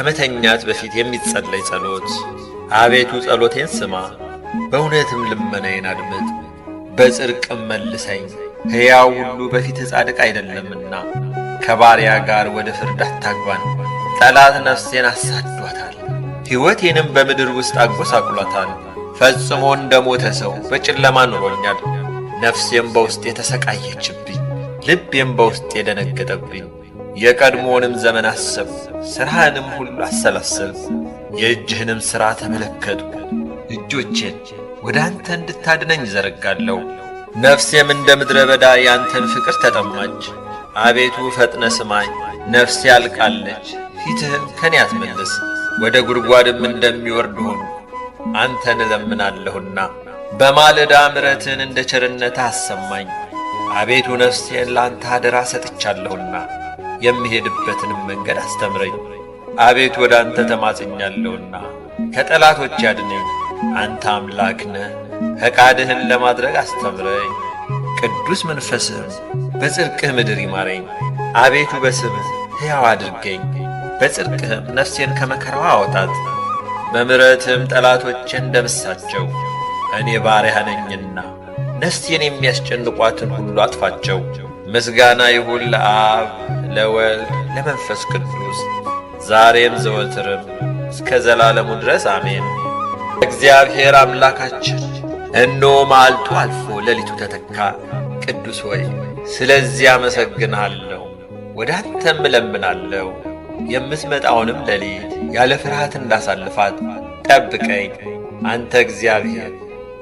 ከመተኛት በፊት የሚጸለይ ጸሎት። አቤቱ ጸሎቴን ስማ፣ በእውነትም ልመናዬን አድምጥ፣ በጽድቅም መልሰኝ። ሕያው ሁሉ በፊትህ ጻድቅ አይደለምና ከባሪያ ጋር ወደ ፍርድ አታግባን። ጠላት ነፍሴን አሳዷታል፣ ሕይወቴንም በምድር ውስጥ አጎሳቁሏታል። ፈጽሞ እንደ ሞተ ሰው በጨለማ ኑሮኛል። ነፍሴም በውስጤ ተሰቃየችብኝ፣ ልቤም በውስጤ ደነገጠብኝ። የቀድሞውንም ዘመን አሰብኩ፣ ሥራህንም ሁሉ አሰላሰልኩ፣ የእጅህንም ሥራ ተመለከትኩ። እጆቼን ወደ አንተ እንድታድነኝ እዘረጋለሁ። ነፍሴም እንደ ምድረ በዳ ያንተን ፍቅር ተጠማች። አቤቱ ፈጥነ ስማኝ፣ ነፍሴ አልቃለች። ፊትህን ከኔ አትመልስ፣ ወደ ጉድጓድም እንደሚወርድ ሆንኩ። አንተን እለምናለሁና በማለዳ ምሕረትህን እንደ ቸርነትህ አሰማኝ። አቤቱ ነፍሴን ለአንተ አደራ ሰጥቻለሁና የምሄድበትንም መንገድ አስተምረኝ። አቤቱ ወደ አንተ ተማጽኛለሁና ከጠላቶች አድነኝ። አንተ አምላክ ነህ፣ ፈቃድህን ለማድረግ አስተምረኝ። ቅዱስ መንፈስህም በጽድቅህ ምድር ይማረኝ። አቤቱ በስምህ ሕያው አድርገኝ፣ በጽድቅህም ነፍሴን ከመከራዋ አውጣት። በምሕረትህም ጠላቶቼን ደምሳቸው፣ እኔ ባሪያህ ነኝና ነፍሴን የሚያስጨንቋትን ሁሉ አጥፋቸው። ምስጋና ይሁን ለአብ ለወልድ ለመንፈስ ቅዱስ ዛሬም ዘወትርም እስከ ዘላለሙ ድረስ አሜን። እግዚአብሔር አምላካችን እነሆ መዓልቱ አልፎ ሌሊቱ ተተካ። ቅዱስ ሆይ ስለዚህ አመሰግንሃለሁ፣ ወደ አንተም እለምናለሁ። የምትመጣውንም ሌሊት ያለ ፍርሃት እንዳሳልፋት ጠብቀኝ። አንተ እግዚአብሔር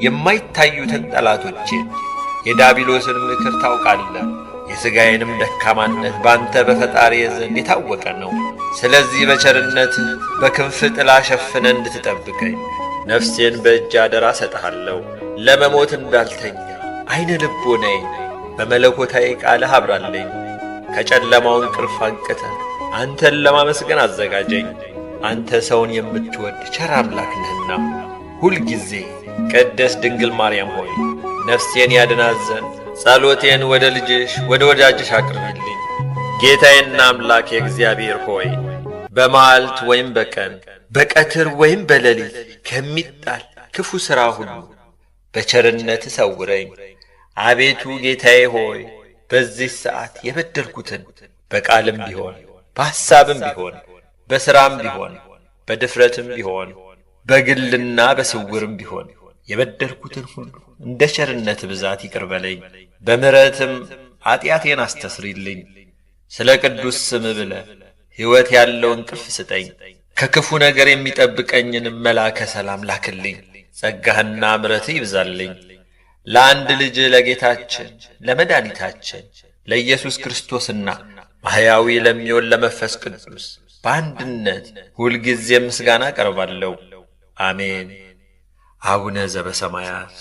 የማይታዩትን ጠላቶቼን የዳቢሎስን ምክር ታውቃለህ። የሥጋዬንም ደካማነት በአንተ በፈጣሪ ዘንድ የታወቀ ነው። ስለዚህ በቸርነትህ በክንፍ ጥላ ሸፍነ እንድትጠብቀኝ ነፍሴን በእጅ አደራ እሰጥሃለሁ። ለመሞት እንዳልተኛ ዐይነ ልቦናዬን በመለኮታዊ ቃልህ አብራለኝ። ከጨለማው እንቅልፍ አንቅተህ አንተን ለማመስገን አዘጋጀኝ። አንተ ሰውን የምትወድ ቸር አምላክ ነህና ሁልጊዜ ቅድስት ድንግል ማርያም ሆይ ነፍሴን ያድናት ዘንድ ጸሎቴን ወደ ልጅሽ ወደ ወዳጅሽ አቅርቢልኝ። ጌታዬና አምላኬ እግዚአብሔር ሆይ በመዓልት ወይም በቀን በቀትር ወይም በሌሊት ከሚጣል ክፉ ሥራ ሁሉ በቸርነት ሰውረኝ። አቤቱ ጌታዬ ሆይ በዚህ ሰዓት የበደልኩትን በቃልም ቢሆን በሐሳብም ቢሆን በሥራም ቢሆን በድፍረትም ቢሆን በግልና በስውርም ቢሆን የበደልኩትን ሁሉ እንደ ቸርነት ብዛት ይቅር በለኝ። በምሕረትም ኀጢአቴን አስተስሪልኝ። ስለ ቅዱስ ስም ብለህ ሕይወት ያለው እንቅልፍ ስጠኝ። ከክፉ ነገር የሚጠብቀኝንም መልአከ ሰላም ላክልኝ። ጸጋህና ምሕረትህ ይብዛልኝ። ለአንድ ልጅ ለጌታችን ለመድኃኒታችን ለኢየሱስ ክርስቶስና ማሕያዊ ለሚሆን ለመንፈስ ቅዱስ በአንድነት ሁልጊዜ ምስጋና አቀርባለሁ። አሜን። አቡነ ዘበሰማያት።